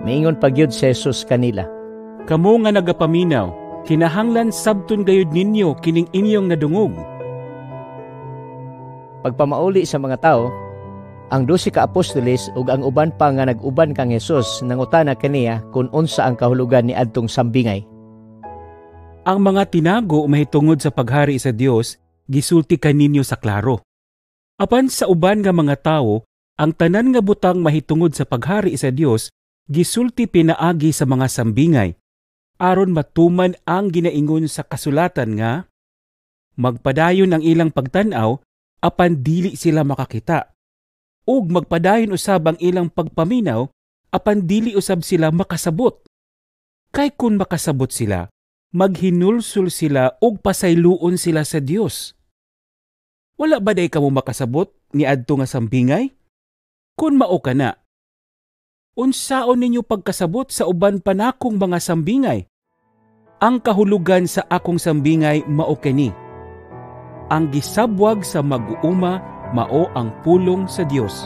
Miingon pa gyud si Jesus kanila, "Kamo nga nagapaminaw, kinahanglan sabton gayud ninyo kining inyong nadungog." Pagpamauli sa mga tawo, ang 12 ka apostoles ug ang uban pa nga nag-uban kang Hesus nangutana kaniya kung unsa ang kahulugan ni adtong sambingay. Ang mga tinago mahitungod sa paghari sa Dios gisulti kaninyo sa klaro. Apan sa uban nga mga tawo, ang tanan nga butang mahitungod sa paghari sa Dios gisulti pinaagi sa mga sambingay, aron matuman ang ginaingon sa kasulatan nga, "Magpadayon ang ilang pagtan-aw apan dili sila makakita, ug magpadayon usab ang ilang pagpaminaw apan dili usab sila makasabot. Kay kun makasabot sila, maghinulsol sila ug pasayloon sila sa Dios." Wala ba day kamo makasabot ni adto nga sambingay? Kun mao kana, unsaon ninyo pagkasabot sa uban pa nakong mga sambingay? Ang kahulugan sa akong sambingay mao kini: ang gisabwag sa mag-uuma mao ang pulong sa Dios.